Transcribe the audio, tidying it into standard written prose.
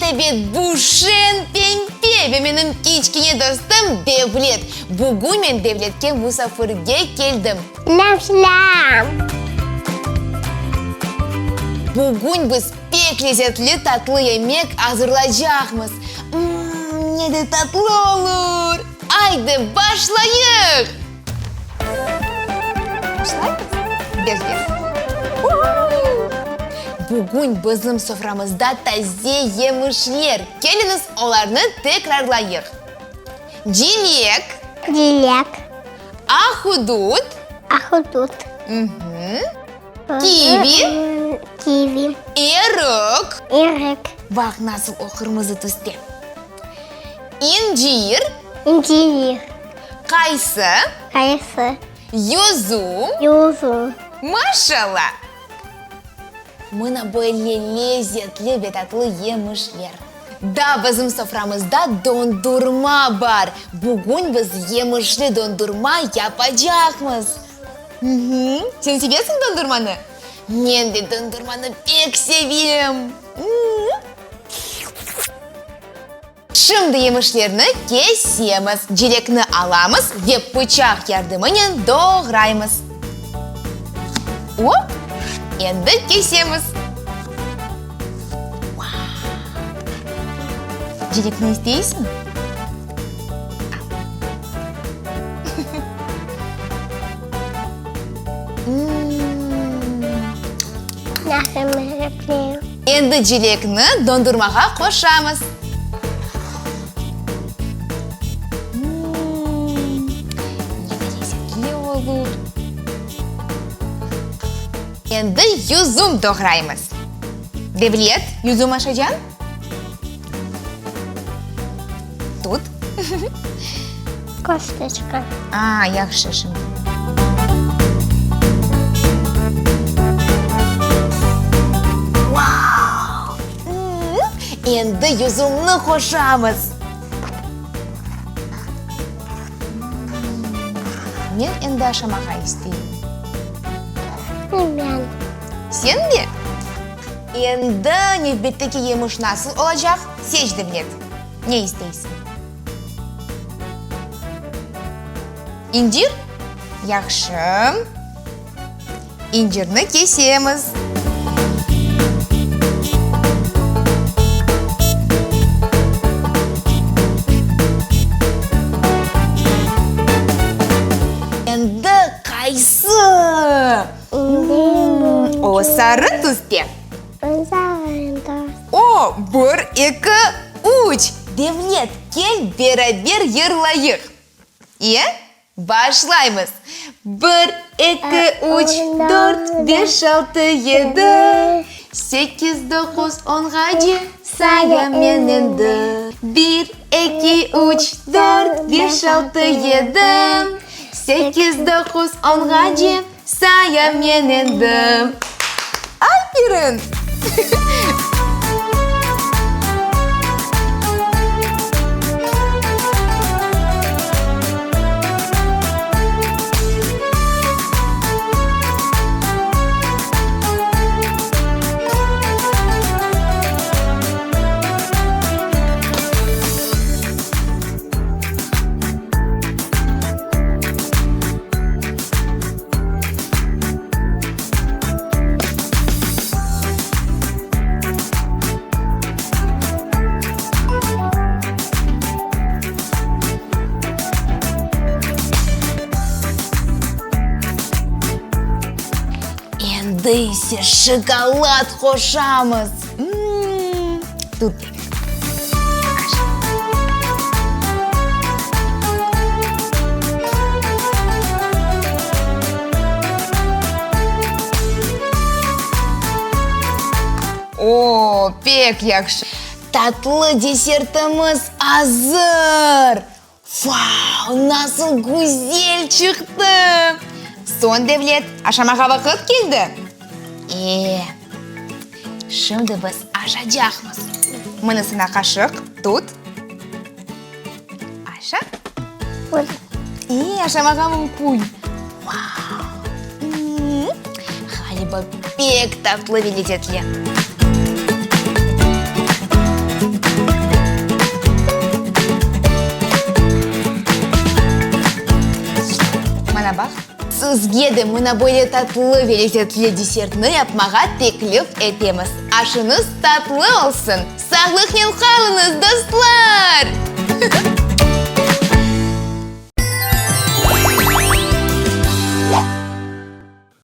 Ebet, bu şeñ Pempe ve menim kiçkene dostum Devlet. Bugün men Devletke musafirge keldim. Selâm-selâm! Bugün biz pek lezetli tatlı yemek azırlaycaqmız. Mmm, ne de tatlı olur! Aydı, başlayıq! Başlaymız? Ber, ber. Bugün bizim soframızda taze yemişler. Keliñiz, olarnı tekrarlayıq. Cilek. Cilek. Ahudut. Ahudut. Kivi. Kivi. Erik. Erik. Baq, nasıl o qırmızı tüste. İncir. İncir. Qaysı. Qaysı. Yüzüm. Yüzüm. Maşallah! Mına böyle lezetli ve tatlı yemişler. Da bizim soframızda dondurma bar. Bugün biz yemişli dondurma yapacaqmız. Sen sevesiñ dondurmanı? Men de dondurmanı pek sevem. Şimdi yemişlerni kesemiz, cilekni alamız ve pıçaq yardımınen doğraymız. Op! Endi kesemiz. Vau! Cilekni isteysiñ? Endi cilekni dondurmağa qoşamız. Ne de lezetli olur! Endi yüzüm doğraymız. Devlet, yüzüm aşacañ? Tut. Kostoçka. A, yahşı, şimdi. Vau! Endi yüzümni qoşamız. Men endi aşamağa isteyim. Men. Sen de? Endi nevbetteki yemiş nasıl olacaq? Seç, Devlet. Ne isteysiñ? İncir? Yahşı. İncirni kesemiz. Endi qaysı? O, sarı tüste. O, bir, eki, üç! Devlet, kel, beraber yırlayıq! E, başlaymız! Bir, eki, üç, dört, beş, altı, yedi, sekiz, doquz, onğace sayam men endi. Bir, eki, üç, dört, beş, altı, yedi, sekiz, doquz, onğace Sayam men endi. Aferin! Endi ise şokolad qoşamız. Mmm, tut. O, pek yahşı! Tatlı desertimiz azır! Vau, nasıl güzel çıqtı! Soñ, Devlet, aşamağa vaqıt keldi. E, şimdi biz aşacaqmız. Mına sana qaşıq, tut. Aşa. E, aşamağa mümkün. Vau! Ğaliba, pek tatlı ve lezetli. Sizge de mına böyle tatlı ve lezetli desertni yapmağa teklif etemiz. Aşıñız tatlı olsun! Sağlıqnen qalıñız, dostlar!